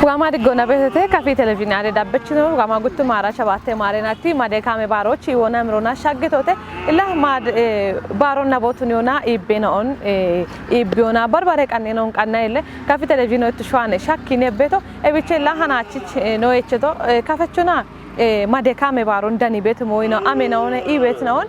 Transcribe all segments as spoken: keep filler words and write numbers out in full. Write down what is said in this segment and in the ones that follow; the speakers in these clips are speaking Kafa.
Gama diggoona beetete kafi televizhiinete dabbechino gama guttu maara shabatte maare natti made kame baarochi wona mirona shaggitote illa mad baaronna bootuni yona iibbeena on iibbeona barbare qanneena on qanna ille kafi televizhiino ittu shwaane shakkine beeto ebiche illa hanaachich no echeto kafechona made kame baaron dani beeto moyino amena one iibeetina on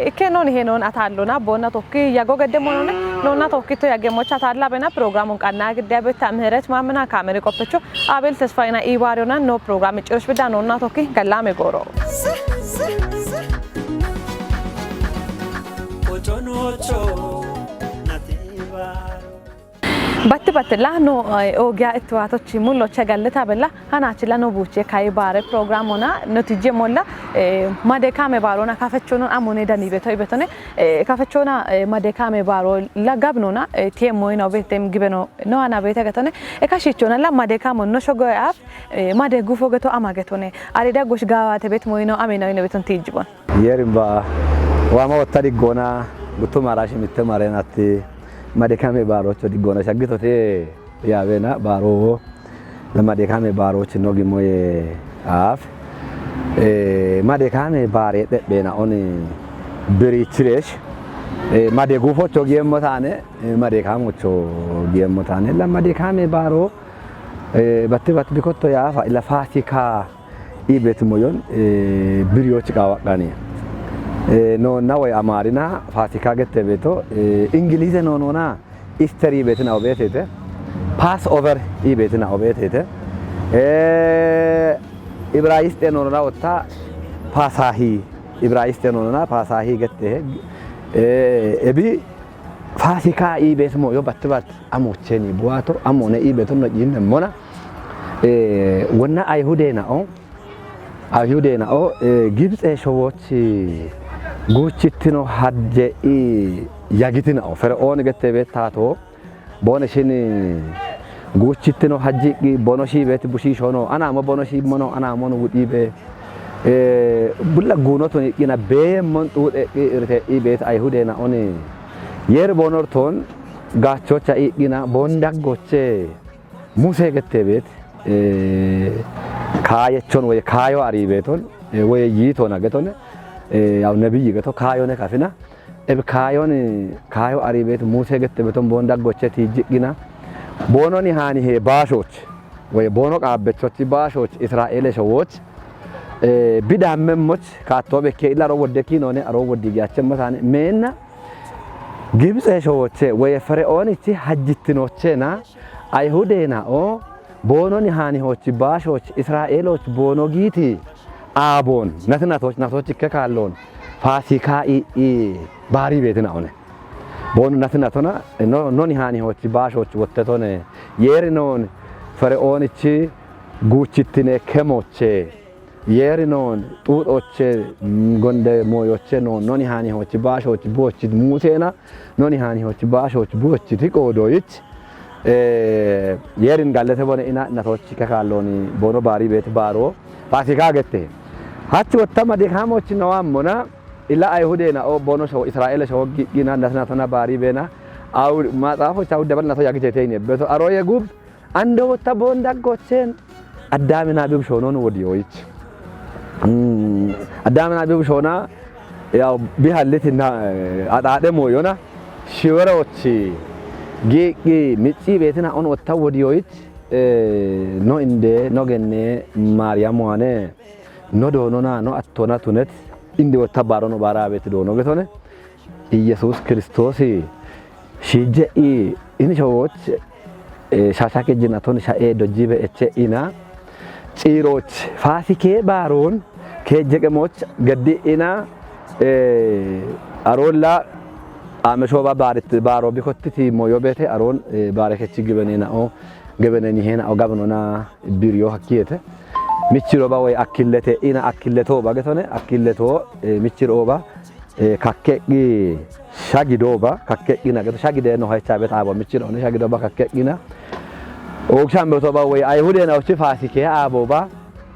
Ikke nooni hee noon ataallona boonna tokki yago gedde monone noonna tokkitto yagge mocha ataalla bena programun qannaa gidde abetta ምህረት ማምና ካሜሪ qoppecho Abel Tesfayina Ibaar yona no program iccirosh bidda noonna tokki gallaame gooro. Batti battilla no oogiya ittiwaatochi mulloche gallita bella hanaachilla no buuche kayi baare program ona notije molla made kame baarona kafechonon amone dani beto ibetone kafechona made kame baaro la gabnona tiemmoyina obetem gibeno no ana bete gatone e kashichona la made kamo no shogo af made gufo geto ama getone arida gosh gawa tebet moyino amena ine beton tijibon. Yerimba wama wotta diggoona guttu maara shimitte mareenatti madekame baarocho diggoona shaggitote yaabeena baaroo lamadekame baarochi no gimmoye aaf madekame baare dhedheena oni birichiresh made gufocho giemmo taane made kamocho giemmo taane lamadekame baaroo batti batti bikotto yaafa ila faasika Ibetu moyon biriyochi qawaqani no na way amarina fasika gette beto ingilize no no na isteri betina obetete pass over ibetina obetete ibrayiste no na otta pasahi ibrayiste no na pasahi gette ebi fasika ibet moyo battibat amocheni buato amone ibetu no jinne mona wonna ayhudena o Ayhudena'o Gibtse showochi guuchittino hajje i yagitina'o Fer'ooni gette beettaato boone shini guuchittino hajji iqqi bono shiibeeti bushiishono anaamo bono shiimmono anaamono wuxiibe bulla guunotun iqqina beemmon xuuxe iqqi irite ibeeti Ayhudena'oni yeer boonortoon gaachocha iqqina boondaggoche Muse gettee beet kaayechon woye kaayo arii beeton woye yiitoona geton yaw nebiyi geto kaayone kafina ebi kaayon kaayo arii beet Muse gette beton boon daggoche tiijji'gina boononi haani hee baashooch woye boono qaabbechochi baashooch Israa'eele showooch bidaammemoch kaattoo bekkee illa aroo wodde kiinoone aroo woddi giyachemmo taane meenna Gibtse showooche woye Fera'oonichi hajjittinochena Ayihudeena'o boono nihaanihoochi baashooch Israa'eelooch boono giiti aaboon nati natooch natooch ikke kaalloon Faasikaa i'i baarii beetina'one. Boono nati natona no nihaanihoochi baashooch wottetone yeeri noon Fera'oonichi guuchittine kemoochee. Yeeri noon xuuxoche gonde mooyoche noon noni haani hoochi baashochi buochi muuseena noni haani hoochi baashochi buochi ti qoodoyich yeerin gallete bone ina natochi kakaallooni boono baari beeti baaro faasika gette hachi wottama dikaamochi nowammona illa ayhudeena o boono showo israa'eele showo gi'gina natna tona baari beena awu maxaafocha awu dabal nato yagitete yine beto aroye gub Ande wotta boon daggocheen Addaamina bibshoonoon wodiyooyich. Addaamina bibshoona yaw bihallitinna axaaxe mooyona shiweroochi giiqqi miccii beetina on wotta wodiyooyich no inde no genne maariyamowane no doonona no attona tunet indi wotta baarono baaraabeeti doono getone Iyesuus Kiristoosi Shiije i ini showooch shaasha kejjinaton sha'ee dojjiibe eche ina ciirooch faasikee baaroon keejjeqemooch gaddi ina aroolla aame shooba baarit baaroo bikottiti moyo beete aroon baarekechi gibeneena'o gebeneniheena'o gabinona biriyo hakkiyete michirooba woy akkillete ina akkilletooba getone akkilletoo michirooba kakke'gi shagi dooba kakke'gina geto shagi dee no haycha bet aabo michiro ne shagi dooba kakke'gina oogsan beto ba way ayhude na ochi faasike aabo ba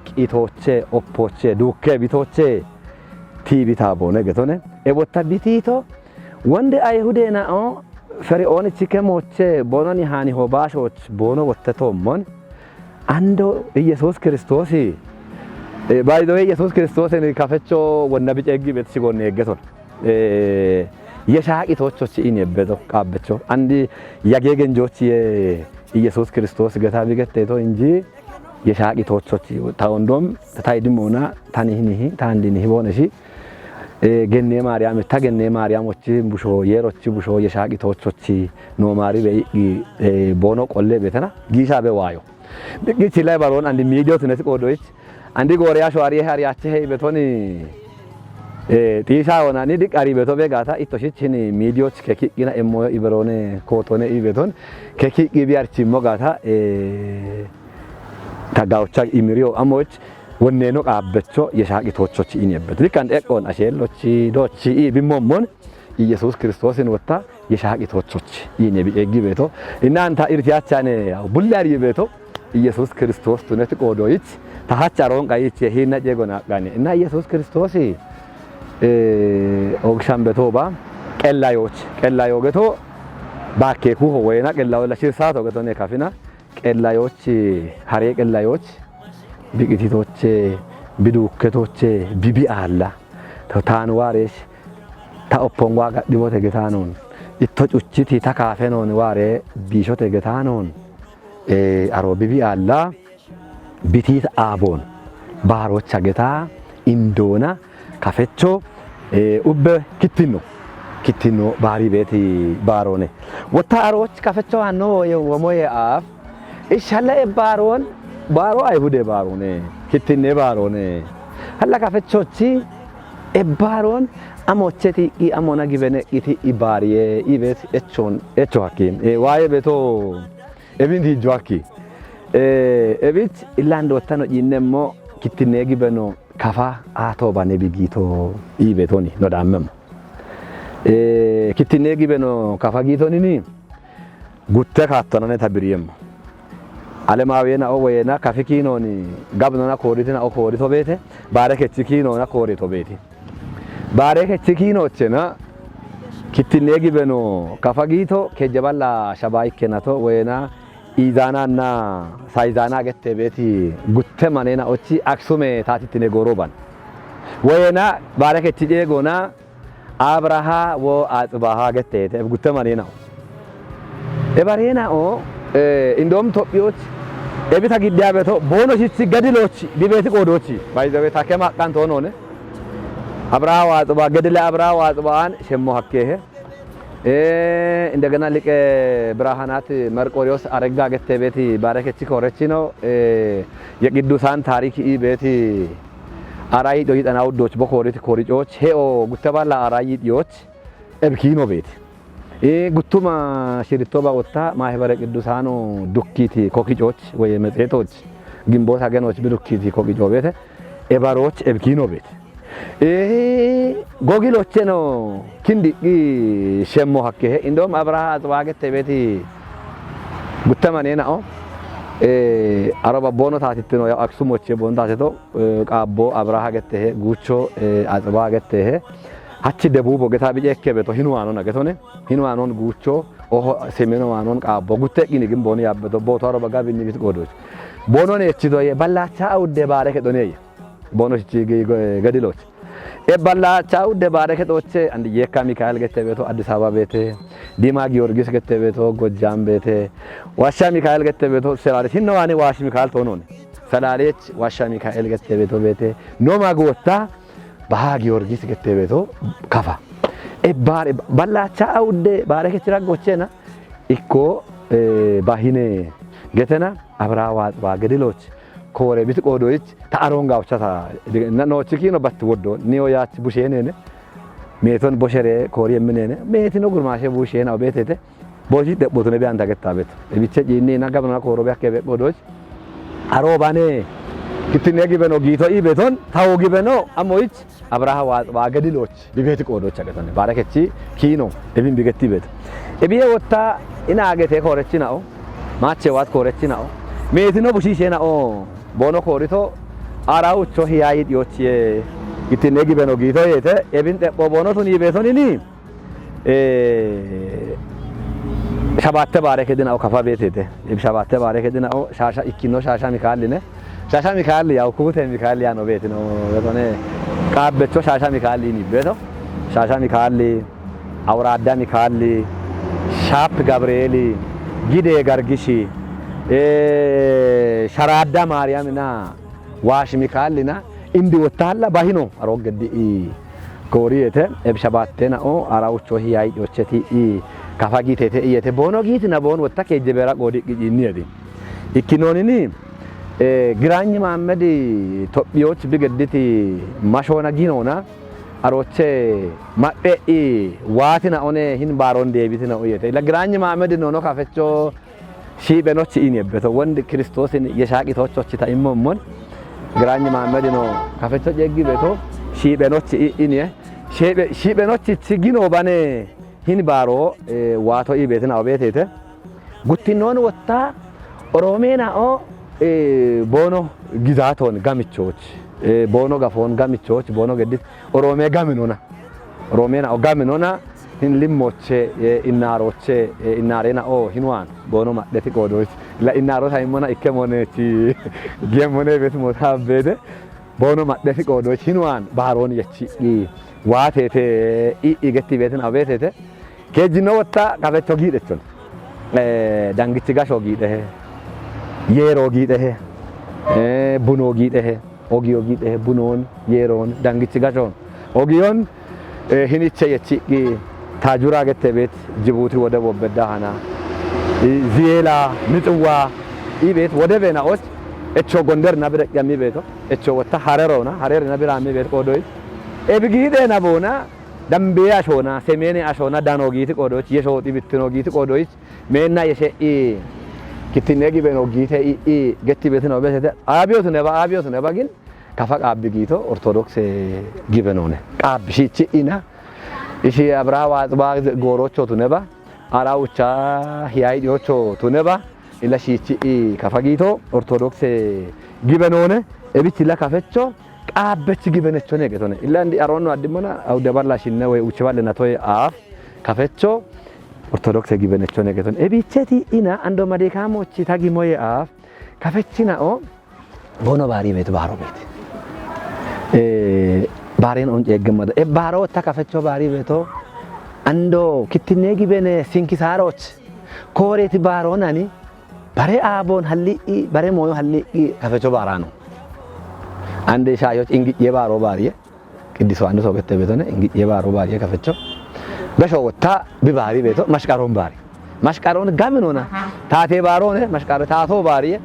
qitooche oppoche dukke bitoche tibi taabo ne getone e botta bitito wonde ayhude na o feri'ooni chike moche bono ni hani ho baashoch bono wotte tommon Ando Yesuus Kiristoosi, eh, by the way, Yesuus Kiristoosin kafecho wonna bice heggi bet sigonne heggeton. Eh, Yeshaaqi toochochi ini ebbeto qaabbecho. Andi yagee genjoochi ye Yesuus Kiristoos geta bigetteeto inji yeshaaqi toochochi. Ta ondom, ta idimoona, tani hinihi, ta andinihi booneshi. Eh, gennee Maariyaam, ta gennee Maariyaam ochi busho, yeerochi busho, yeshaaqi toochochi, noo maari be iqqi, eh, boono qolle betena, giisha be waayo. Biqqichi lai baroon andi miidiyo tunet qoodoyich, andi gooriya shoariye hariyache hei betoni, eh, xiisha wonani diq ari beto be gaata, itto shichin miidiyoch ke kiqqina emmo iberoone kootone i beton, ke kiqqi bi archimmo gaata, eh, ta gawucha imiriyo amoch wonneno qaabbecho yeshaaqi toochochi ini ebbet. Likkan eqqon asheellochi doochi i bimmommon Yesuus Kiristoosin wotta yeshaaqi toochochi ini bi eggi beto. Innanta irtiyachane bulle ari beto. Yesuus Kiristoos tunet qoodoyich ta hacha roon qayich hinna jeegona qani. Inna Yesuus Kiristoosi, eh, ogshan beto ba qellayoch, qellayo geto bakke kuho wena qellayo la shirsato geto ne kafina. Qellayoch, haree qellayoch, biqititoche, biduukketoche, bibi aalla. To taan waaresh, ta oppon waa gadhibote getaanon. Itto cuchiti ta kaafenon waare biishote getaanon. Eh, aro bibi aalla, bitit aabon, baarocha getaa, indoona, kafecho, eh, ubbe kittinno. Kittinno baari beeti baaroone. Wotta arooch kafecho hanno woye womoye aaf. Ishalla e baaroon, baaro Ayihude baaroone. Kittinne baaroone. Halla kafechochi e baaroon amocheti i amona gibene iti i baariye i beet echon, echo hakkin. E waaye beto ebin dijjo hakki. E, ebich illan dottano jinnemmo kittinne gibeno kafa ato bane bigito i betoni no dammem. Eh, kittinne gibeno kafa giitonini gutte kaattonane ta biriyemmo. Alemaawena o woyena kafi kiinoni gabnona kooritina o koorito beete, baare kechi kiinona koorito beete. Baare kechi kiinochena kittinne gibeno kafa giito kejje balla shaba ikkenato woyena Izaananna Sayizaana gette beeti gutte manena ochi Aksume taatittine gooroban. Woyena baare kechi jeegona Abraha wo Atsibaha gettete gutte manena. E barena o, eh, indom Tophiyoch, ebita giddiya beto, boono shichi gadiloch, dibeti qoodochi. By the way, take maqqan toonone. Abraha Atsiba, gedile Abraha Atsiba an shemmo hakkehe. Eh, indegena liqe Brahanat Merqoriyoos Aregga gette beeti baare kechi korechi no, eh, ye qiddusan taariki i beeti Arayi do yidana uddoch bo kooriti kooricoch, he o gutte balla Arayi diyoch, ebkiino beeti. Eh, guttuma shiritto ba wotta, maahibare qiddusaano dukkiti kokicoch, woye mexeetoch, gimboota genoch bi dukkiti kokico beete, e baroch ebkiino beete. Eh, gogilocheno kindiqqi shemmo hakkehe, indom Abraha Atsiba gette beeti gutte manena o, eh, aro babboono taatittino ya Aksumoche boon taateto, eh, qaabbo Abraha gettehe, guucho, eh, Atsiba gettehe, hachi debubo geta bice ikke beto hinu aanona getone, hinu aanon guucho, oho semeno aanon qaabbo, gutte qini gin booni yabbeto, booto aro baga binni bit qoodoch. Boono neechi doye, ballacha awudde baare ke doneye. Boono shichi ge-, ge-, gadiloch. E ballacha awudde baare ke doche, andi Yekka Mikael gette beto, Addis Ababa beete, Dima Giyorgis gette beto, Gojjam beete, Washsha Mikael gette beto, Selaale, hinno waane Wash Mikael toonone. Salaalech Washsha Mikael gette beto beete, Noma gootta, Baha Giyorgis gette beto, kafa. E baare, ballacha awudde baare kechira gochena, ikko, eh, bahine getena, Abraha Atsiba gadiloch, koore bit qoodoyich, ta aron gawuchata, na noochi kiino bat woddo, niyo yaach bushenene, meeton boshere koori emminene, meetino gurmaashe bushena obeetete, Boshi debbotu ne biyan tagettabetu. Ebiche jinni na gabna kooro biyakke be godoch. Aro bane. Kittinne gibeno giito i beton, tawo gibeno, amoich, Abraha wa, wa gediloch, bibeti qoodoch ageton. Barekechi, kiino, ebin bigetti betu. Ebiye wotta, ina agete koorechinao, maache wat koorechinao. Meetino bushishenao, bono koorito, ara ucho hiyayi diochiye. Kittinne gibeno giito yete, ebin debbo bono tuni betonini. Eh, Shabaatte baare kedinao kafa beetete. Ib shabaatte baare kedinao shaasha ikkino shaasha mikaalline. Shaasha mikaali yaw kuute mikaali yaano beetino. Betone qaabbecho shaasha mikaali ni beto. Shaasha mikaali, Awuraadda mikaali, Shaap Gabri'eeli, Gide Gargishi, eh, Sharaadda Maariyamina, Waashi Mikaalina, indi wottalla bahino, aro geddi i kooriyete, ebsha baattenao, ara ucho hiyai yocheti i, kafa gitete iyete, bono gitina bono wotta keejje beera qoodi qijinniyeti. Ikkinonini, eh, Giraanyi Mahammedi Tophiyoch bigedditi mashona ginona, aroche madhe i, waatina one hin baaron deebitina uyete. Ila Giraanyi Mahammedi nono kafecho, shiiphenochi ini ebbeto, wond Kiristoosin yeshaaqitochochi ta immommon, Giraanyi Mahammedino kafecho ceeggi beto, shiiphenochi i-, inie, shiiphe-, shiiphenochichi gino bane hin baaro, eh, waato i beetina obeetete. Guttinnoon wotta, Oromeena'o, eh, boono gizaaton gamichoch, eh, boono gafoon gamichoch, boono geddit, Oromee gaminona. Oromeena'o gaminona, hin limmoche, eh, innaaroche, eh, innaarena'o hinwaan, boono madheti qoodoch. La innaaro saimmona ikke monechi, gemmone bet mota abbeete, boono madheti qoodoch hinwaan, baaroon yechi'i, waatete, i, i getti beetin abeetete. Keejjino wotta kafecho giidhechon. Eh, dangichi gasho giidhehe, yeero giidhehe, eh, buno giidhehe, ogiyo giidhehe, bunon, yeeron, dangichi gashon. Ogiyon, eh, hiniche yechi'i, Taajura gette beet, Jibuuti wode wobbedda hana. I, Ziyeela, Mitsuwa, i beet wode beena'och, echo Gonder na bireqyammi beeto, echo wotta Harerona, Harerina birammi beet qoodoy. Ebi giidhena boona, Dambeeya ashoona, Semeene ashoona, dano giiti qoodoch, yesho xibittino giiti qoodoch, meenna yeshe'i kittinne gibeno giite i, i getti betino besete. Abiyotu neba, abiyotu neba gin, kafa qaabbi giito, Ortodokse gibenone. Qaabbi shiichi'ina, ishi Abraha Waaxba goorochotu neba, ara ucha hiyai dhiochotu neba, ila shiichi'i kafa giito, Ortodokse gibenone, ebichi la kafecho, qaabbechi gibenechone getone. Illa indi aroonno addimmona, awude balla shinne woy uchi balle natoye aaf, kafecho, Ortodokse gibenechone getone. Ebicheti ina ando madekaamochi tagimoye aaf, kafechina'o, bono baari beeto, baaro beeti. Eh, baaren on ceeggemmada. E baaro ta kafecho baari beeto, ando kittinne gibene sinkisaaroch, kooreti baaro nani, bare aabon halli'i, bare mooyo halli'i, kafecho baarano. Ande shaayoch ingicciye baaro baariye, Qiddiso Yohaannis ogette beetone, ingicciye baaro baariye kafecho. Besho wotta bi baari beeto, mashqaroon baari. Mashqaroon gaminona, taate baaroone, mashqaro taato baariye,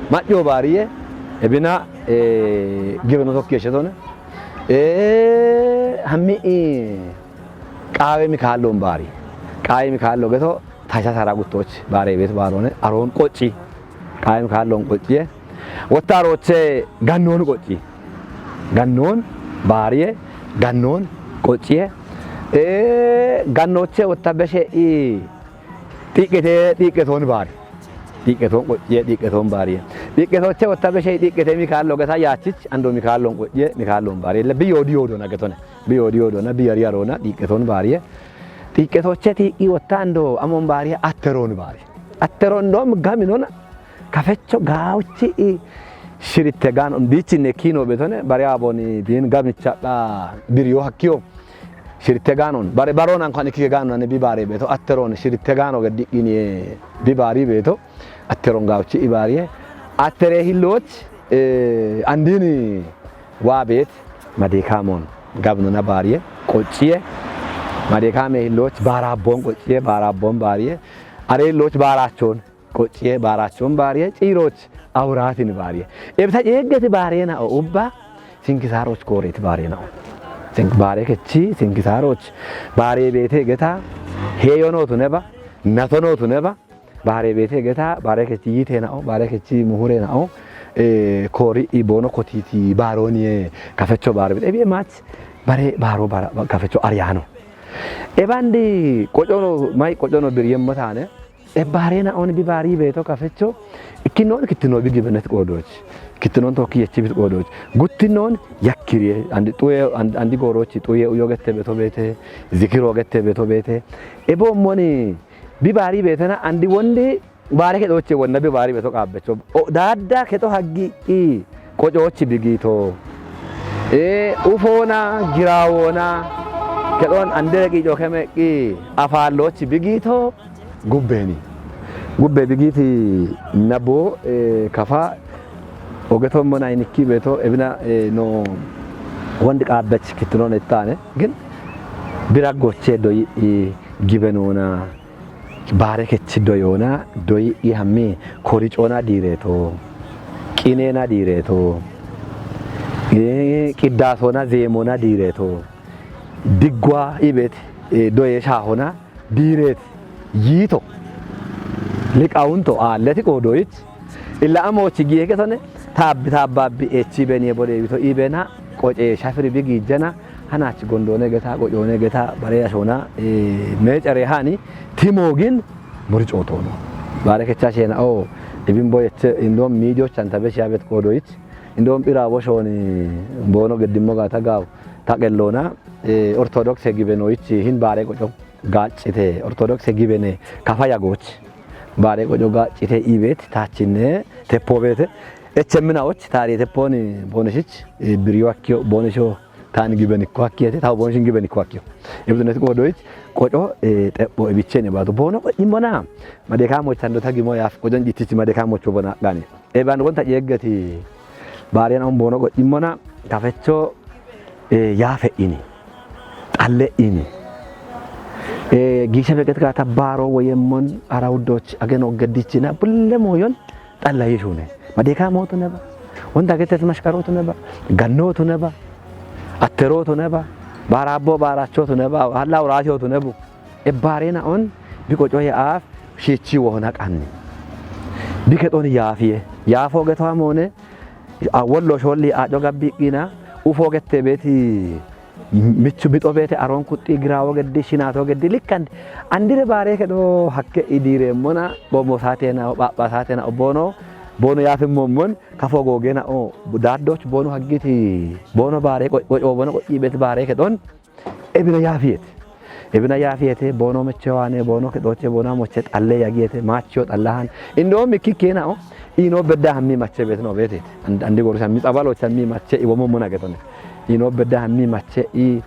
macco baariye, ebina, eh, gibeno tokki eshetone. Eh, hammi i, Qaawe Mikaalloon baari. Qaawe Mikaallo geto, Taysa sara guttoch, baare beet baaroone, aroon qocci. Qaawe Mikaalloon qocciye. Wotta arooche gannoon qocci. Gannoon baariye, gannoon qocciye. Ee, gannooche wotta beshe i xiqqete, xiqqetoon baari. Xiqqetoon qocciye, xiqqetoon baariye. Xiqqetooche wotta beshe i xiqqete Mikaallo geta yaachich, ando Mikaalloon qocciye, Mikaalloon baariye. Le biyo diyo dona getone. Biyo diyo dona, biyo riya rona, xiqqetoon baariye. Xiqqetooche xiqqi wotta ando amon baariye, atteroon baariye. Atteroon doom gaminona, kafecho gaawchi i shiritte gaano, bichinne kiino betone, bare aboni din gamichadha biriyo hakkiyo. Shiritte gaanon, bare baronan kan ikkike gaano nani bi bare beto, atteroon shiritte gaano geddiqqini bi baari beto, atteroon gaawchi i baariye. Attere hilloch, eh, andini waa beet, Madeekamoon gabnona baariye, qocciye. Madeekame hilloch baaraabboon qocciye, baaraabboon baariye. Are hilloch baaraachoon qocciye, baaraachoon baariye, ciirooch awuraatin baariye. Ebta ceeggeti baareena'o ubba, sinkisaarooch kooreeti baareena'o. Sink-, baare kechi, sinkisaarooch baare beete geta, heeyonootu neba, natonootu neba, baare beete geta, baare kechi yiiteena'o, baare kechi muhureena'o, eh, koori i boono kotiiti baarooniye kafecho baare beete. Ebiye maach bare baaro bara, kafecho ariyaano. Ebandi qocono, may qocono biriyemmo taane, e baareena'on bi baari beeto kafecho, ikkinnoon kittino bi gibenet qoodoch, kittinon tokki yechibit qoodoch, guttinnoon yakkiriye, andi xuye, and-, andi goorochi xuye uyo gette beto beete, zikiro gette beto beete, eboommoni Bi baari beetena andi wondi baare kexoche wonna bi baari beto qaabbecho. O daadda kexo haggi i qocochi bigito. E ufona girawona kexon ande reqico kemeqqi afaallochi bigito gubbeni. Gubbe bigiti nabo e kafa ogeto mona inikki beto ebina e no wondi qaabbech kitino nettane. Gin biraggoche doyi i gibenona. Baare kechi doyona doyi i hammi koricoona diireto. Qineena diireto. E qiddaasona zeemona diireto. Diggwa ibet e doye shaahona diiret yiito. Liqaunto aalleti qoodoyich illa amoochi giye ketone taabbi taabbabbi echi beniye bode bito ibena qoce shafiri bi giijjena hanach gondoone geta qocoone geta bare yashona e mecare hani timo gin muri cootono. Baare kecha shena o ibin boyeche indom miidiyoch anta be shiyabet qoodoyich indom phira woshoni boono geddimmo gaata gaaw ta qellona e ortodokse gibenoyich hin baare qoco gaaccite ortodokse gibene kafa yagoch baare qoco gaaccite ibet taachinne teppo beete echemminaoch taari tepponi boonishich e biriyo akkiyo boonisho taani gibenikko akkiyete taw boonishin gibenikko akkiyo. Ibdunet qoodoyich qoco e xepho ibichene baatu boono qo'immona madekaamoch tando ta gimo yaaf qojon jittichi madekaamocho bona aqane. E ban wonta jeeggati baariyan on boono qo'immona kafecho e yaafe ini xalle ini e giishe beqet gaata baaro woyemmon ara wuddoch agen oggeddichina bulle mooyon xalla yishune madekaamotu neba wonta getet mashkarotu neba gannotu neba atterotu neba baaraabbo baarachotu neba halla uraashotu nebu. Ebbaarena on bi qocoye aaf shiichi wohona qanni bi kexon yaafiye yaafo getowa moone awollo sholli aco gabbi qina ufo gette beeti michu bixo beete aron kuxxi girawo geddi shinato geddi likkan andire baare kedo hakke idireemmona bommo saatena o phapha saatena o boono boono yaafimmommon kafo googena o daaddoch boono haggiti boono baare qoco boono qoci beeti baare kedon ebina yaafiyete ebina yaafiyete boono mechewaane boono kedoche boona moche xalle yagiyete maachiyo xallahan indoo mikki keenao iinoo bedda hammi mache beetino beeteeti andi gorus hammi xabaloch hammi mache iwomo muna getone iinoo bedda hammi mache i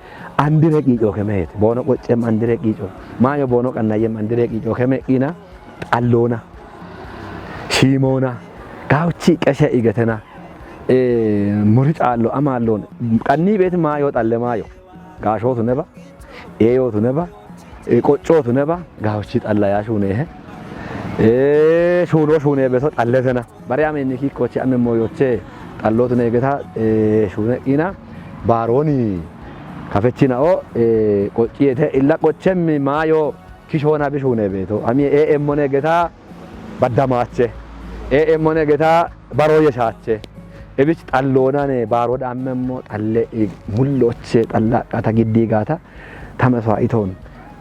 andire qiico kemeete boono qoccem andire qiico maayo boono qannayem andire qiico keme qiina xalloona shiimoona gaawchi qeshe igetena muri xaallo amaalloon qanni beeti maayo xalle maayo gaashootu neba eeyootu neba qoccootu neba gaawchi xalla yaa shuuneehe shuunoo shuunee beto xalletena bare amenni kiikkochi ame mooyoche xallootu neegeta shuune qiina baarooni kafechinao qocciyete illa qochemmi maayo kishoona bishuune beeto ami eemmone geta baddamaache eemmone geta baroo yeshaache ebich xalloonane baaro dhaammemmo xalle mulloche xallaqqata giddi gaata ta meswaa'itoon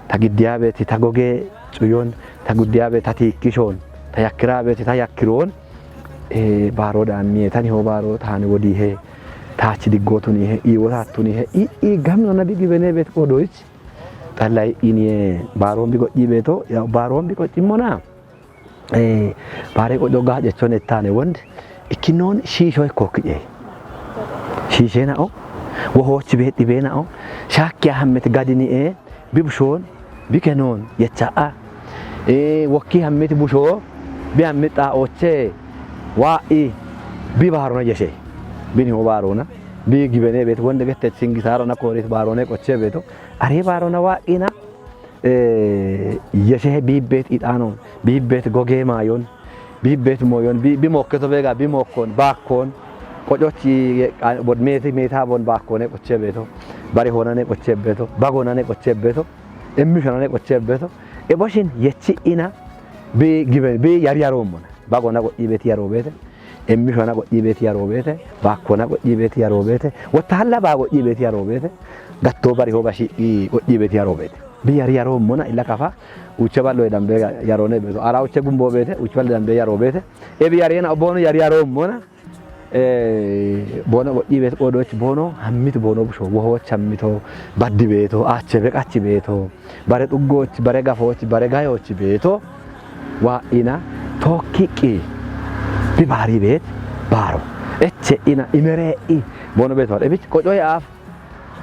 ta giddiyaabeti ta gogee cuyon ta guddiyaabeti ta tiikkishoon ta yakkiraabeeti ta yakkiroon baaro dhaammiye tani hoo baaro taani wodiihe taachi diggootuniihe iiwotaatuniihe i gaminona bigi beneebeeti qoodoyich Xallay iniye baaroon bi qoccii beeto baaroon bi qoccimmona baare qoco gaacechon ettaane wond ikkinoon shiisho ikkokki'e shiisheena'o wohoochi beedhibeena'o shaakkiya hammeti gadini'e bi bushoon bi kenoon yecha'a wokki hammeti bushoo bi hammi xaa'ooche waa'i bi baarona yeshe biniho baarona bi gibene beet wonde gette singisaarona koorit baarone qoche beeto Aree baarona waaqqina yeshehe biibbeet ixaanoon biibbeet gogee maayoon biibbeet mooyoon bimookketo beega bimookkoon baakkoon qocochi meeti meetaa boon baakkoone qochee beeto bare hoonane qochee beeto bagoonane qochee beeto emmishonane qochee beeto eboshin yechi ina bi giben bi yari yaroommona bagona qo'ii beeti yaroo beete Emmi shona qo'ii beeti yaroo beete, baakkoona qo'ii beeti yaroo beete, wottaalla baa qo'ii beeti yaroo beete, gattoo bari hoo bashi qo'ii beeti yaroo beete. Bi yari yaroo mona illa kafa, uche ballo edambe yaroo ne beeto. Ara uche gumbo beete, uche ballo edambe yaroo beete. Ebi yari ena oboonu yari yaroo mona, Ee, boono qo'yi beet qoodooch boono hammitu boono busho, wohooch hammito, baddi beeto, aache beqachi beeto, bare xuggooch, bare gafooch, bare gayooch beeto, waa'ina, tookkiqqi, bi baari beet, baaro, eche ina, imeree'i, boono beeto, ebich, qocoy aaf,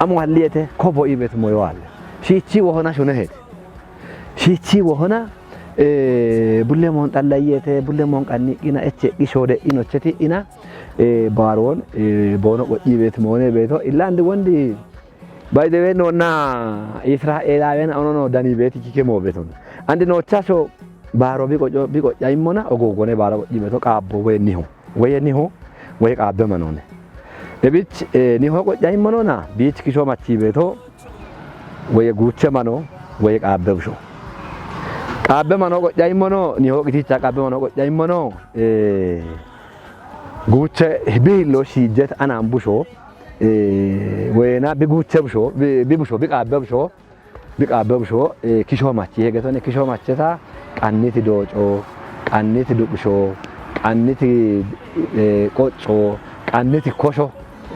amo halliyete, kobo ibeet moyo aale. Shiichi wohona shunehet. Shiichi wohona, ee, bulle moon xallayyete, bulle moon qanniqqina, eche eqqi shoode inocheti ina, ee, baaroon, ee, boono qo'yi beet moone beeto. Illa andi wondi, by the way, noonna Israa'eelaawiyan ono no dani beeti kike moo beeton. Andi noochaso baaro bi qoco, bi qo'ya immona, ogoogone baaro qo'yi beeto qaabbo woye niho. Woye niho, woye qaabbe manoone. Ebich, ee, niho qo'ya immonona, biich kisho machi beeto, woye guuche mano, woye qaabbe busho. Qaabbe mano qo'ya immono, niho qiticha qaabbe mano qo'ya immono, ee, guuche bihillo shiijet anaan busho, ee, woyena bi guuche busho, bi, bi busho, bi qaabbe busho, bi qaabbe busho, ee, kisho machi hegetone, kisho macheta qanniti dooco, qanniti duqisho, qanniti, ee, qocco, qanniti kosho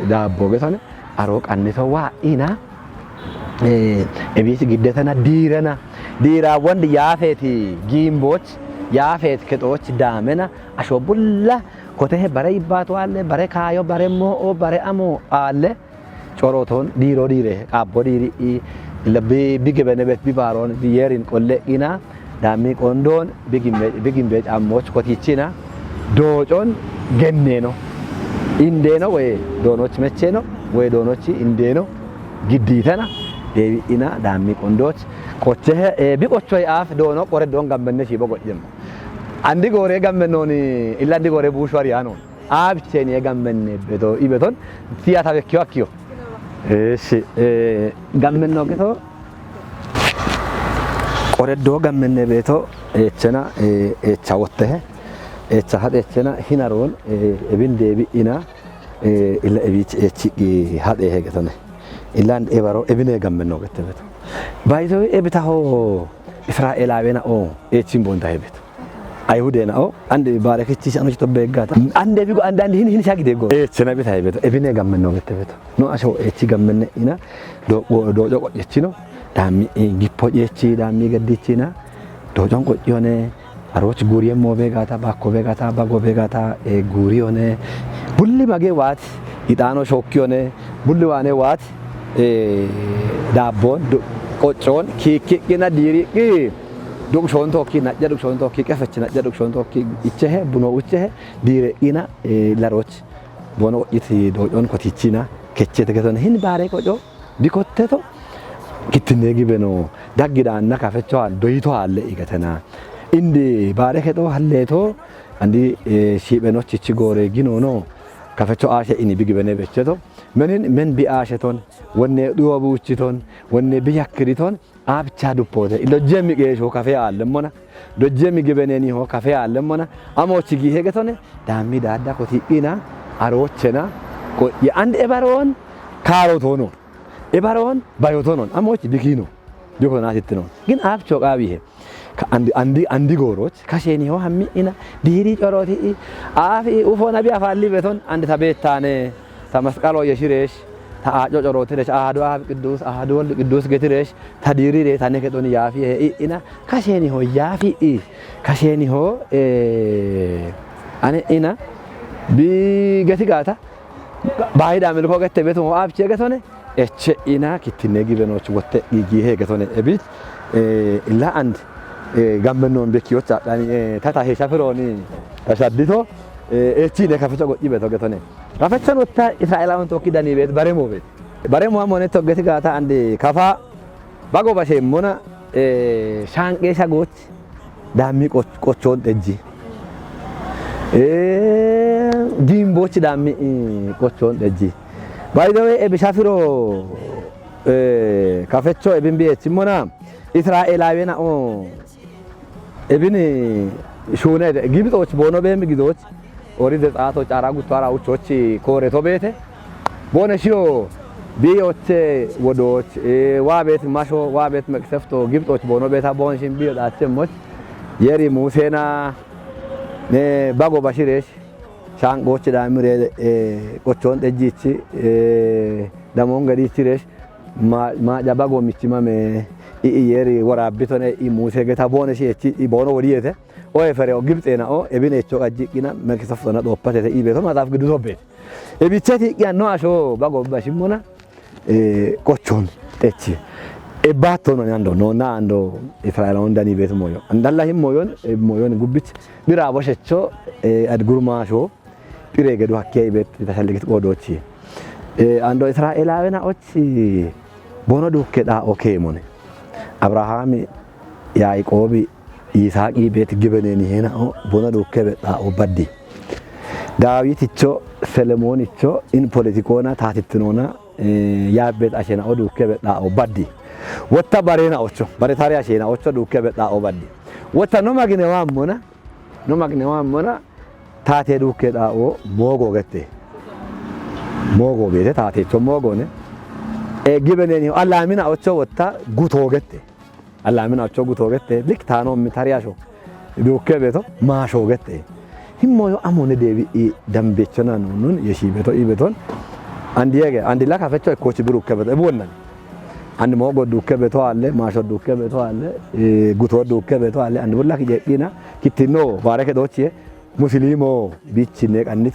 daabbo getone, aro qannito waa'ina, ee, ebis giddetena diirena, diira wondi yaafeeti giimboch, yaafeet kexooch daamena, asho bulla kotehe bare yibbaatu aalle, bare kaayo, bare moo'o, bare amo aalle, corootoon diiroo diire, qaabbo diiri'i, illa bi, bi gebene bet bi baaroon, bi yeerin qolle ina, daammi qondoon, bi gimbe, bi gimbe caammoch kotichina, doocon genneeno. Indeeno woye doonoch mecheeno, woye doonoch indeeno giddiitena, deebi'ina, daammi qondooch, qochehe, ee, bi qochoy aaf doono qore doon gammenne shiibo go'yemmo. Andi goore gammennooni, illa andi goore buushu ariyaanoon. Aabcheen yee gammenne beto, ibeton, tiya ta bekkiyo akkiyo. Eeshi, ee, gammenno geto, qoreddoo gammenne beeto, eechena, ee, eecha wottehe, eecha haxeechena hinaroon, ee, ebin deebi'ina, ee, illa ebiich eechiqqi haxeehe getone. Illan ebaro ebine gammenno gette beeto. By the way, ebitaho Israa'eelaawena oo, eechin boonta he beeto. Ayhude na o, ande bare kichi shano chito begata. Ande bigo ande, ande hin, hin shagi dego. E chena bita beto. Ebine gammenno gette beto. No asho echi gammenne ina. Do, do, do, do, echino. Dami, e, gippo echi, dami gaddichina. Do, jon ko yone. Aroch guriye mo begata, bakko begata, bago begata, e, guriyone. Bulli mage wat, itano shokkiyone. Bulli wane wat, e, dabbon, du, qoccon, ki, ki, kina diri, ki. Duqshoon tokki, najja duqshoon tokki, qefechi najja duqshoon tokki, ichehe, buno uchehe, diire ina, e, laroch, bono iti doyon kotichina, kechete keton hin bare qoco, bikotteto, kittinne gibeno, daggi daanna kafecho doyito halle igatena. Indi bare keto halleto, andi, e, shibeno chichi gore ginono, kafecho ashe ini bigibene becheto, menin men bi asheton, wonne duwa buchiton, wonne bi yakkiriton, Abcha duppote, dojje mi geesho kafe aallemmona, dojje mi gibeneniho kafe aallemmona, amochi gihe getone, dammi daadda koti'ina, arochena, ko, ye and ebaron, kaarotono, ebaron, bayotonon, amochi bikino, bikona tittinon. Gin abcho qabihe, ka andi, andi, andi goroch, kasheniho hammi'ina, diri coroti, afi, ufo nabi afalli beton, and tabettane, Ta masqalo yeshiresh, ta aaco corotiresh, ahadu Ab Qiddus, ahadu Woldi Qiddus getiresh, ta dirire, ta ne kexoni yaafi, e, i, ina, kasheni ho yaafi, i, kasheni ho, e, ane ina, bi geti gata, bahida milko gette betu ho abche getone, eche ina, kittinne gibenoch wotte gi, gi he getone, ebit, e, illa and, e, gammennon bekkiyocha, ani, e, tata he shafironi, ta shaddito, e, echi ne kafecho go ibeto getone. Kafechon wotta Israa'eelaawwan tokki danii beet, baremo beet. Baremo amone toggeti gaata andi kafa bago bashe mona, e, shanqe shagoch dammi qoch-, qochon dejji. E, dimboch dammi, i, qochon dejji. By the way, e, bishafiro, e, kafecho ebin bi echi mona, Israa'eelaawena o, Ebini shune de, Gibxoch bono bemi gidoch, ori de xaatoch ara gutto ara uchoch koore to beete. Bone shiyo biyoche wodoch, e, wa beet masho, wa beet meqsefto, Gibxoch bono beeta bon shin biyo dache moch. Yeri Musena, ne bago bashiresh. Shaanqoochi dhaamire, eh, qochoon dhejjichi, eh, damoon gadiichi reesh, ma-, maaca bagoomichi mame, i, i yeeri woraabbitone, i muuse geta boone shiechi, i boono wodiyeete. Oye fere o Gibxeena o, ebine echo qajjiqqina, mekisoftona dhooppatete, i beeto maxaaf giddu tobbeete. Ebicheti iqqiya no asho bago bashimmona, eh, qochoon dhechi. Ebbaattono ni ando, no na ando Israel on dani beetu moyo. Andalla him moyon, eh, moyon gubbich. Bira boshecho, eh, ad gurmaasho, phire gedu hakke ibet tashalligit qodochi. Eh, ando Israel awena ochi bono dukke dha oke mone. Abrahami, Yaaqoobi, Yisaaqi beet gibeneni hena o bono dukke be dha o baddi. Daawiticho, Selemoonicho, in politikona, taatittinona, eh, yaabbet ashena o dukke be dha o baddi. Wotta barena ocho, bare tare ashena ocho dukke be dha o baddi. Wotta no magine waammona, no magine waammona, taate dukke dha o moogo gette. Moogo beete taatecho moogone. E gibeneni alaamina ocho wotta guto gette. Alaamina ocho guto gette. Lik taano mi tare asho. Dukke beeto maasho gette. Himmoyo amone deebi i dambechona nunun yeshi beeto i beeton. Andi yege, andi la kafecho ekkochi birukke beeto. Ebu wonnan. Andi moogo dukke beeto alle, maasho dukke beeto alle, eh, guto dukke beeto alle. Andi bulla kijeqina, kittino, bare kedochie, Musilimo, bichinne qannit,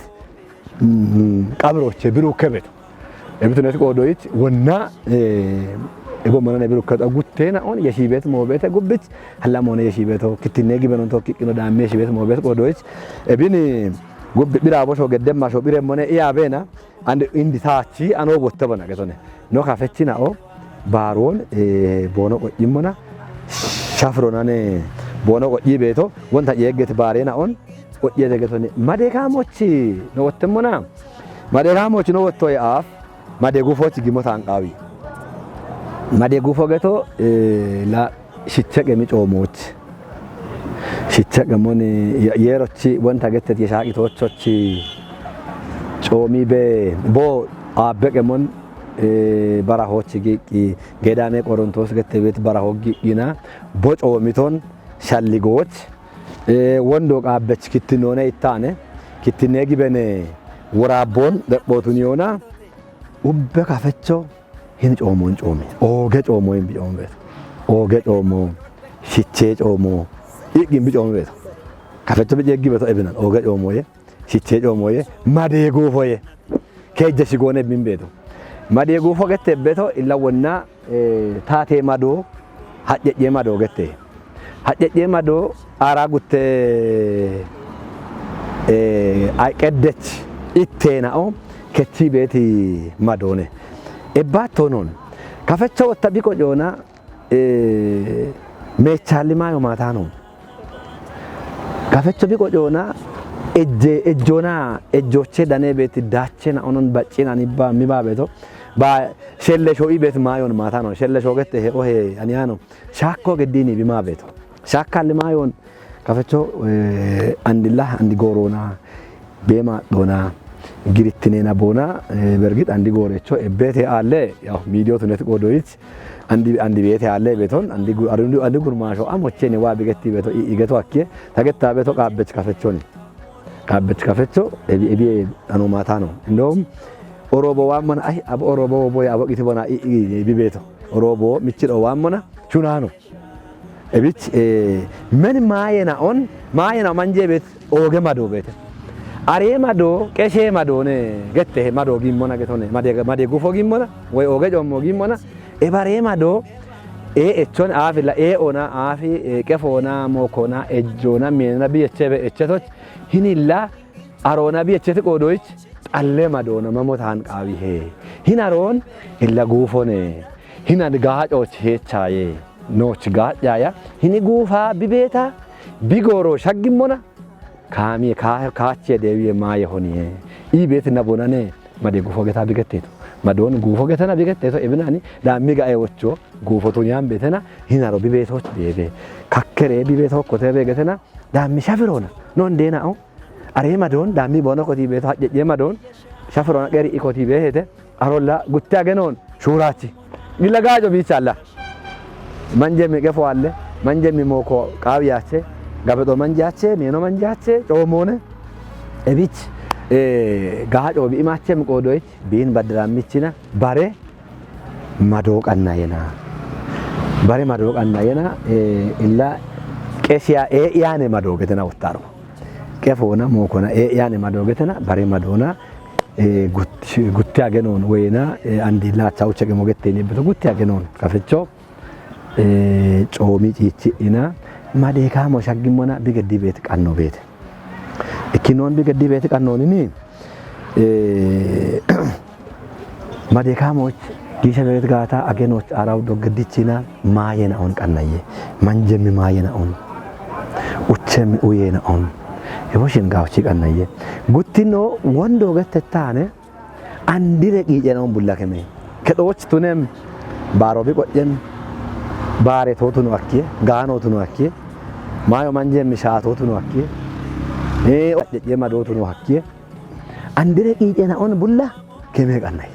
mm, qabroche birukke beeto. Ebitunet qodoich, wonna, eh, ego manane birukke beeto. Guttena on, yeshi beet mo beete gubbich, hallamone yeshi beeto, kittinne gibenon tokkiqqino daamme yeshi beet mo beet qodoich. Ebini gubbi bira bosho geddemma sho bire mone iya bena, and indi taachi ano botte bona getone. No kafechina o, baaron, eh, bono qo'immona, shafronane bono qo'i beeto, wonta yeegget baarena on, qo'yete getone. Made kaamochi no wottemmona. Made kaamochi no wottoye aaf, made gufochi gimo taanqaawi. Made gufo geto, eh, la shiche qemi coomochi. Shiche qemon ye-, yerochi wonta gettet ye shaaqi toochochi coomi be bo aabbe qemon, eh, barahochi giqqi, Gedaame Qorontoos gette beet baraho giqqina, bo coomiton shalligoch, eh, wondo qaabbech kittinone ittane, kittinne gibene woraabbon dhephotun yoona, ubbe kafecho hin coomon coomi. Ooge coomo hin bi coomo beeto. Ooge coomo, shiche coomo, iqqin bi coomo beeto. Kafecho bi ceeggi beeto ebinan, ooge coomoye, shiche coomoye, made gufoye. Kejje shigoone bin beeto. Made gufo gette beeto illa wonna, eh, taate mado, hajjeje mado gette. Hajjeje mado ara gutte, eh, ay qeddech ittena o kechi beeti madone. Ebba tonon. Kafecho wotta bi qocoona, eh, meechaalli maayo maataano. Kafecho bi qocoona ejje, ejjoona, ejjoche dane beeti daachena onon baccina nibba, miba beeto. Ba shelle sho i beet maayon maataano. Shelle sho gette he ohe aniyano. Shaakko geddini bi ma beeto. Shaakkalli maayon kafecho, eh, andilla, andi goorona, be maadhona, girittinena boona, eh, bergit andi goorecho ebbete alle, yaw, midiyotunet qodoich, andi, andi beete alle beeton, andi gu-, andi, andi gurmaasho amocheni wa bigetti beeto, i, igeto akke, tagetta beeto qaabbech kafechoni. Qaabbech kafecho, ebi, ebi ano maataano. Indom, orobo waammona, ay, abo orobo boy, abo qiti bona, i, i, ebi beeto. Orobo michidho waammona, chunano. Ebich, eh, men maayena on, maayena manje beet, ooge mado beete. Are mado, qeshe mado ne, gette mado gimmona getone, made, made gufo gimmona, woy ooge commo gimmona, ebare mado, e echon aafilla, e ona aafi, e qefona, mokona, ejjona, mena bi echebe, echetoch, hinilla, aroona bi echeti qodoich, xalle madoona mamo taanqaawihe. Hin aroon illa guufone. Hin ad gaacoch heechaye. Nooch gaacaya. Hini guufa bi beeta. Bi gooro shaggimmona. Kaamiye kaa-, kaachiye deewiye maaye honiye. I beeti nabonane. Made gufo geta bi getteeto. Madoon gufo getena bi getteeto. Ebinani dhaammi gae wocho gufo tun yaan beetena. Hin aro bi beetoch deebe. Kakkere bi beeto kote be getena. Dhaammi shafirona. Non deena o. Are madoon, dhaammi boono kotii beeto, hajjeje madoon, shafirona qeri i kotii beehete, arolla gutte agenoon, shuuraachi. Gilla gaaco biichaalla. Manje mi qefo alle, manje mi mooko qaawi yaache, gabedo manje yaache, meeno manje yaache, coomoone. Ebich, Gaha coobi imaachem qoodoyich biin baddirammichina bare madoo qannayena. Bare madoo qannayena, illa qesiya ee iyaane madoo getena wottaro. Qefoona mookona ee iyaane madoo getena bare madoona, gutti agenoon woyena, andi laacha uche gemo getteeni beto gutti agenoon kafecho coomi ciichi'ina madeekaamo shaggimmona bigeddi beeti qanno beete. Ikkinoon bigeddi beeti qannoonini, madeekaamoch giisha beet gaata agenoch aarau doggeddichina maayena on qannayye. Manjemmi maayena on. Uchemmi uyena on. Ewoshin gaawchi qannayye. Guttino wondo gettettaane andire qiicenaun bulla keme. Kedhooch tunem baaro biqo'yen baare tootuno akkiye, gaanootuno akkiye, maayo manjemmi shaatootuno akkiye, ee, wadde'ye madootuno akkiye. Andire qiicenaun bulla keme qannay.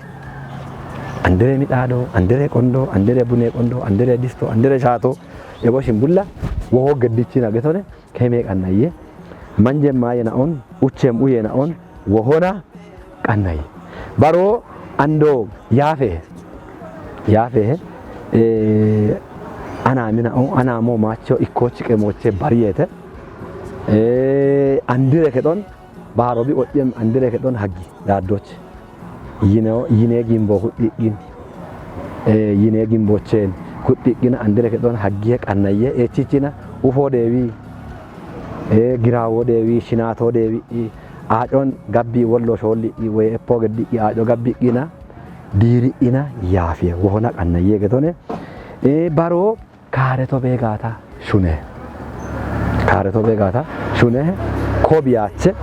Andire mixaado, andire qondo, andire bune qondo, andire disto, andire shaato, eboshin bulla woho geddichina getone. Keme qannayye. Manjem maayena on, uchem uyena on, wohona qannayye. Baro ando yaafe, yaafe, eh, ana mina on, ana mo maacho ikkochi qemoche bariyete. Eh, andire kedon, baaro biqo'yem andire kedon haggi, daaddoch. Yineo, yine gimbo huxxi'gin. Eh, yine gimbocheen huxxi'gina andire kedon haggiye qannayye echichina ufo deewi. Eh, girawo deewi, shinato deewi, i, aacon gabbi wollo shoolli'i woy eppo geddi'i aaco gabbi'gina diiri'ina yaafiye wohona qannayye getone. Eh, baro kaareto beegaata shune. Kaareto beegaata shune kobiyaache.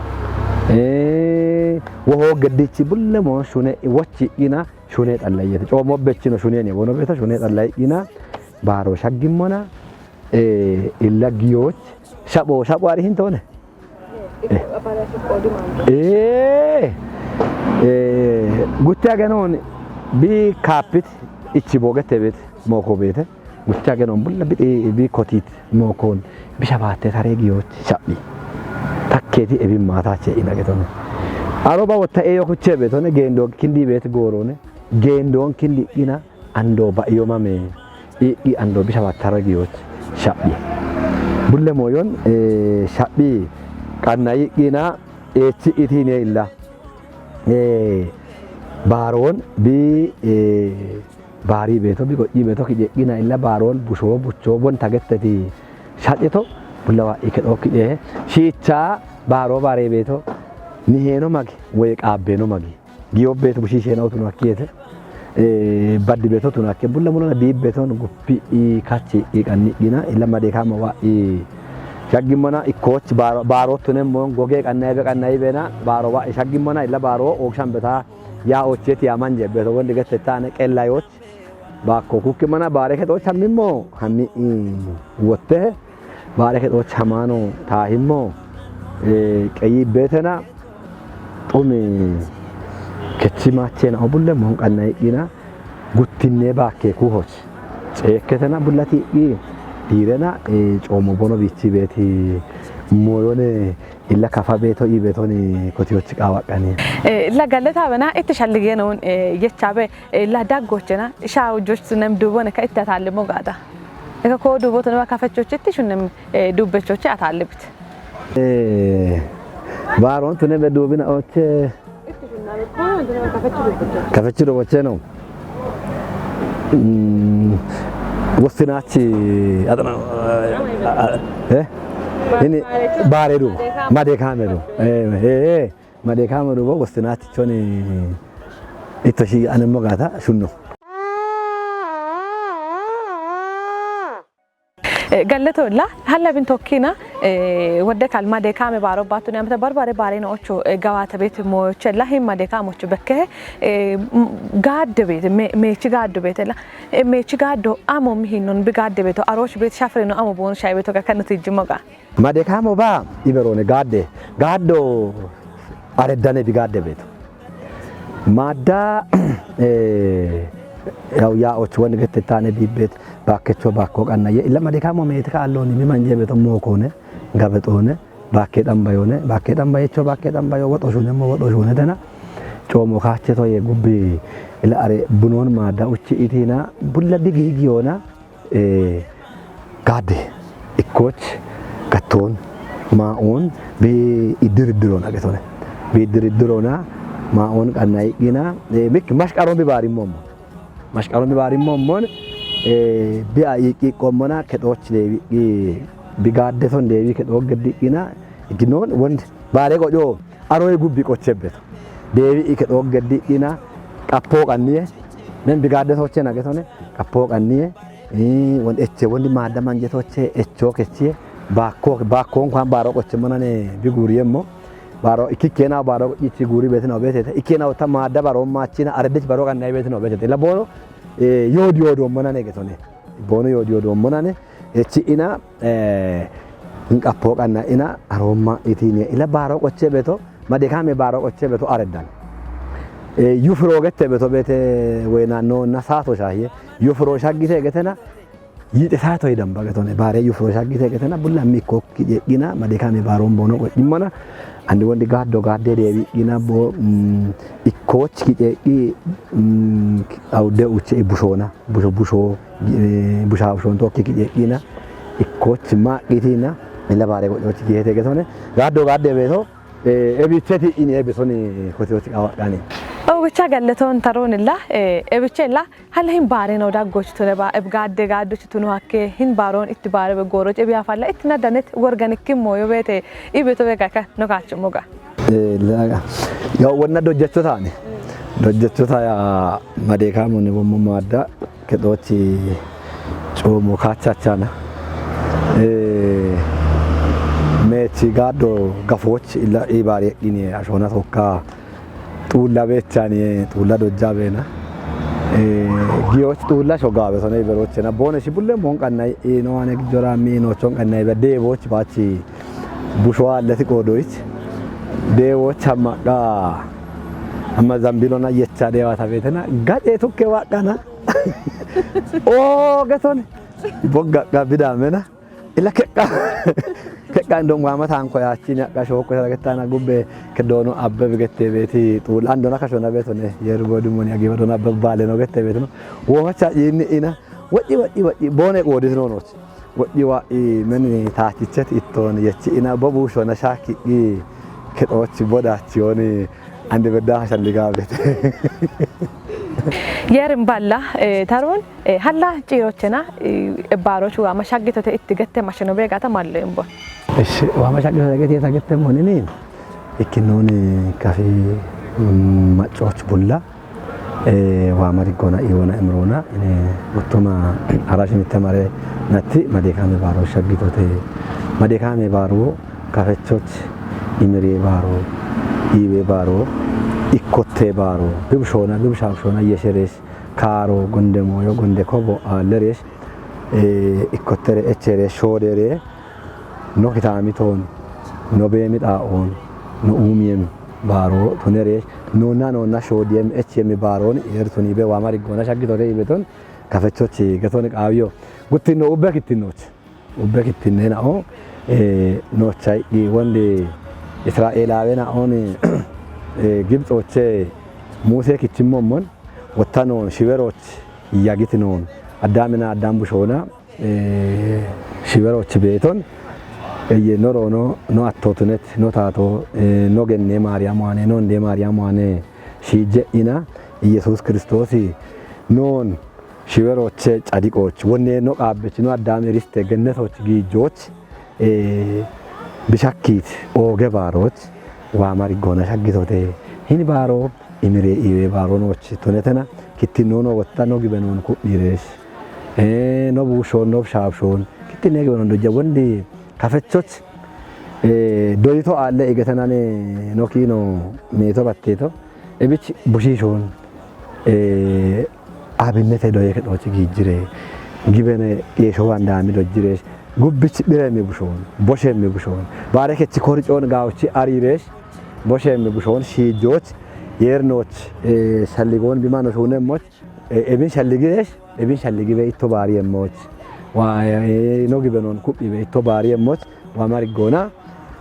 Eh, woho geddichi bulle mo shune wochi'gina shune xallayyete. Coomo bechino shuneni wono beeto shune xallayyina baaro shaggimmona, eh, illa giyooch shapho, shapho ari hintone. Eh. Eh, eh, gutti agenoon bi kaapit ichi boogette beet mooko beete. Gutti agenoon bulla bi, eh, bi kotiit mookoon bisha baatte taree giyooch shaphi. Takkeeti ebin maataache ina getone. Aroba wotta eyo kuche beetone geendo kindi beet goorone. Geendoon kindi ina ando ba'iyo mame, i, i ando bisha battara giyooch shaphi. Bulle moyon, eh, shaphi qannayi qina echi itine illa. Eh, baaroon bi, eh, baari beeto, bi go'yi beeto kije qina illa baaroon busho, bucho, bon tagetteti shacito, bulla wa'i kedho kije, shiicha baaro baare beeto, niheeno magi, woy qaabbeno magi. Giyobbeetu bushiisheenautunu hakkiyete. Eh, baddi beetotunu hakke bulla mulona biibbeton guppi i kachi i qanni'gina illa madeekaamo wa'i shaggimmona ikkooch baaro, baaroottune moon goge qannayibe qannayibeena baaro wa'i shaggimmona illa baaro ookshan betaa yaa oocheeti yaa manje beeto wondi gette taane qellayooch baakko kukki mana baare kexooch hammimmo hammi i wotte. Baare kexooch hamaano taahimmo, eh, qeyi beetena xumi kechi maachena obulle moon qanna iqqina guttinne baakke kuhoch. Ceekketena bullati iqqi diirena, eh, coomo bono biichi beeti moyone illa kafa beeto ii beetoni kotiyochi qaawaqqani. Eh, illa galleta bena itti shalligeenon, eh, yechaabe, eh, illa daggochena shaa hojjoch tunem duubone ka itti ataallimmo gaada. Eka ko duubo tune ba kafechochi itti shunnem, eh, duubbechochi ataallibit. Eh, baaroon tune be duubina oche. Kafechi duubocheno. Mm, wostinaachi atana, eh? Ini baare duubo. Made kaame duubo. Eh, eh, eh. Made kaame duubo wostinaachi choni itto shi anemmo gaata shunno. Eh, galletoolla, hallabin tokkiina, eh, wodde kalma deekaame baaro baattu ne amata barbare baarino ocho, eh, gawaata beete moochella himma deekaame ocho bekkehe, eh, m-, gaadde beete, me-, meechi gaaddo beetella, eh, meechi gaaddo amo mihinnon bi gaadde beeto, arooch beet shafrino amo boonu shay beeto gakkanno tijjimmo ga. Madekaamo ba iberoone gaadde, gaaddo areddane bi gaadde beeto. Maadda, eh, yaw yaa ochu wani gette taane biibbeet baakkecho baakko qanna ye illa madekaamo meeti ka allooni mi manje beeto mookoone, gabexoone, Baakkee xamba yoone, baakkee xamba yechoo, baakkee xamba yoo, woxo shuunemmo, woxo shuunetena. Coomo kaache toye gubbi ila are bunoon maadda uchi itiina, bulla digi higi yoona, eh, gaadde ikkooch gattoon maa'oon bi iddiriddiroona getone. Bi iddiriddiroona maa'oon qanna iqqina, eh, mik mashqaroon bi baarimmoommo. Mashqaroon bi baarimmoommoon, eh, bi a iqqi iqqoommona kexooch deewi iqqi bi gaadde ton deewi kexoo geddi iqqina igginoon wond baare qoco aroy gubbi qochebbeto. Deewi i kexoo geddi iqqina qappoo qanniye. Men bi gaadde toochena getone qappoo qanniye. Ii, won eche, wondi maadda manje toche, echo kechiye, baakko, baakko nkuan baaro qoche monane bi guuriyemmo. Baaro ikkikkeena baaro qochichi guuri beetino beetete. Ikkeena otta maadda baroon maachina, areddech baro qannai beetino beetete. Ila boono, eh, yoodi yoodoommonane getone. Boono yoodi yoodoommonane. Echi ina, eh, inqappoo qanna ina, aroomma itine. Ila baaro qoche beeto, madekaame baaro qoche beeto areddan. Eh, yufiro gette beeto beete woyna noonna saato shaahiye. Yufiro shaggite getena, yixe saato yidamba getone. Baare yufiro shaggite getena, bulla mi kokki jeqqina, madekaame baaroon boono qochimmona. Andi wondi gaaddo gaadde deewi iqqina bo, mm, ikkooch ki jeqqi, mm, awde uche i bushoona. Busho, busho, eh, busha bushoon tokki ki jeqqina. Ikkooch maaqqitiina, ila baare qochoch gihete getone. Gaaddo gaadde beeto, eh, ebicheti ini ebisoni kotiyoch qawaqqani. Ogucha gallatoon taroonilla, eh, ebichella, halle hin baare no daggoch tune ba, eb gaadde gaaddoch tunu hakke hin baaroon itti baare be gooroch ebi afalla itti nadanet worganikki mooyo beete, ibe to be gaka no kaachu moga. Eh, laga. Ya wonna dojjacho taane. Dojjacho ta ya madekaamonni bommo maadda kexoochi coomo kaachachana. Eh, meechi gaaddo gafooch ila ibaare iqqine ashoona tokka xuulla beechani, xuulla dojja beena. Eh, giyoch xuulla shogabe sone iberochena. Boone shi bulle mon qannai, ino ane gijora mi inochon qannai be deeboch baachi busho alleti qoodoich. Deeboch hammaqa amma zambilona yecha deewata beetena. Gace tukke waqqana. O getone. Bogga ga bidamena. Ila keqqa, keqqa indom waama taanko yaachin haqqa shookko saragettaana gubbe kedoono Abbebe gette beeti xuul andona kashona beetone yeru boodimoni agiba doona Abbebe baale no gette beetino. Woomacha yiinni ina, "Wa'i, wa'i, wa'i, boone qoodisino nooch. Wa'i, wa'i, meni taachicheti ittoon yechi ina bo buushona shaakki kexoochi bodaachiyoni ande bedda hashalliga beete." Yerin balla, eh, taroon Eh, halla ciirochena, eh, ebbaarochu waama shaggitote itti gette mashino beegata mallo imbo. Esh, waama shaggitote gette ta gette monini. Ikkinoni kafi, mm, maccoch bulla. Eh, waama diggona iwona imrona. Ine uttuma arashi mitte mare natti madekame baaro shaggitote. Madekame baaro kafechoch imire baaro, iwe baaro, ikkotte baaro. Bibshona, bibshabshona yesheresh. Kaaro, gonde mooyo, gonde kobo aallereesh, eh, ikkottere, echere, shoodere, no kitaamitoon, no beemi xaa'oon, no uumiyem baaroo tonereesh, noonna noonna shoodiyem echiyem baaroon eertuni be waama riggoona shaggitore ibeton kafechochi geton qaawiyo guttinno ubbe kittinnoch. Ubbe kittinneena'o, eh, noochchayidhi wonde Israa'eelaawena'on, eh, Gibxooche Muuse kichchimmommon wottanoon shiwerooch yagitinoon Addaamina Addaam bushoona, eh, shiwerooch beeton, eye no roono, no attootunet, no taatoo, eh, no gennee Maariyaam waane, no hundee Maariyaam waane shiijje'ina Yesuus Kiristoosi noon shiwerooche cadiqooch, wonne no qaabbech, no Addaami riste gennetooch giijjooch, eh, bishakkiit ooge baarooch, waama riggoona shaggitote, hini baaroo, imiree iwee baaroo nooch tonetena, kittinnoo no wotta no gibenoon ku'miireesh, eh, no buushoon, no shaabshoon, kittinnee gibenoon dojja wondi kafechoch, eh, doyito aalle igetenane no kiino miito batteeto, ebich bushiishoon, eh, abinnete doye kexoochi giijjire, gibene qeesho wandaami dojjireesh, gubbich dhiremmi bushoon, boshemmi bushoon, baare kechi kori coon gaawuchi ariireesh, boshemmi bushoon shiijjooch, yeerinooch, eh, shalligoon bimano shuunemmoch, eh, ebin shalligireesh, ebin shalligibe itto baariyemmoch, wa, eh, no gibenoon ku'mibe itto baariyemmoch, waama riggoona,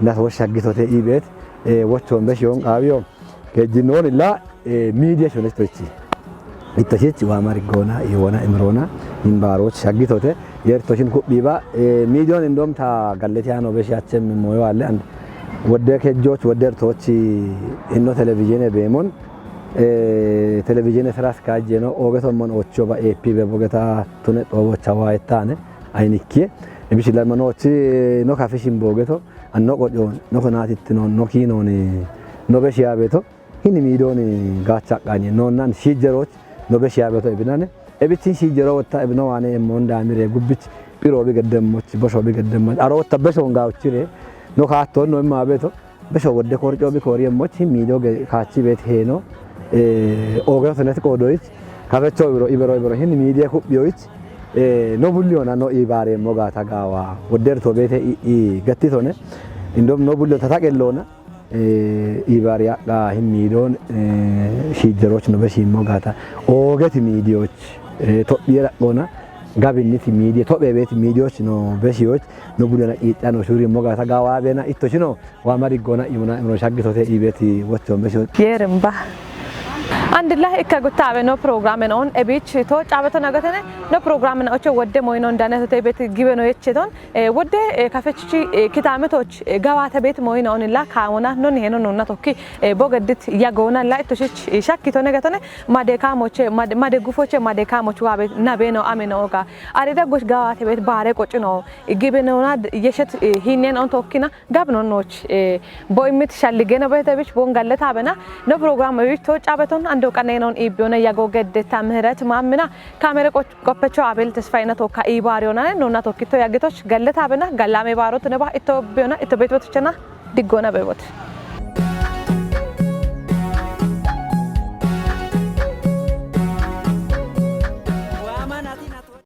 Natosh shaggitote iibet wochon beshiyon qaawiyo kejjinoonilla miidiya shonechtochi ittashich waa mari goona iwona imroona imbaaroch shaggitote yertoshin kuphiiba miidiyon indom ta galleti ano beshi achemmi moyo alle and wodde kejjoch wodde ertochi inno televizhiine beemon televizhiine sira askajjeno oogetommon ochoba eeppi bebogeta tune xoobocha waayettaane aynikkiye. Ibishi lamanochi no kafishin boogeto anno qocoon no konaatittinon no kiinooni no beshi yaabeeto hini miidooni gaacha aqqaanye noonnan shiijjerooch no beshi yaabeeto ebinane. Ebichin shiijjeroo wotta ebino waane emmoon daamire gubbich phiroobi geddemmoch boshoobi geddemmoch arootta beshoon gaawuchire no kaattoon no immaabeeto besho wodde koorcoobi kooriyemmoch hin miidoo kaachi beet heeno oogeeto senet qoodoyich kafechoo ibiro ibiro ibiro hin miidiye kuphiyoyich no bulliyoona no iibaareemmo gaata gaawa wodderto beete i gattitone indom no bulliyoon tataqelloona iibaari adha hin miidoon shiijjeroch no beshiimmo gaata oogeti miidiyoch tophiye dhaqoona gabinniti miidiye tophe beeti miidiyoch no beshiyoch no bulliyoona qiicca no shuurimmo gaata gaawa beena ittoshino waa mari goona imuna imro shaggitote iibeti wochon beshiyoch. Yeerimba. Andilla ikka guttaawe no programme noon ebiich to caabeto nagatene no programme na ocho wodde moynon danetote beeti gibe no yecheton wodde kafechichi kitaametoch gawaate beet moynoonilla kaawona non heno nonna tokki bogeddit yagoona la ittoshich shakkito negatone made kaamoche made gufoche made kaamoch waabe nabe no ame nooga arida gosh gawaate beet baare qocino gibe noona yeshet hinnen on tokkina gab nonnoch bo immit shalligeno beetebich bon galletabena no programme wich to caabeton ando qaneenon iibbiyoona yago geddetta ምህረት maammina kaamere qoch Qoppecho Abel Tesfayina tokka iibaariyonane nonna tokkitto yaggitoch galletabena gallame baarot neba itto biyona itto beetbetochena diggoona beebote.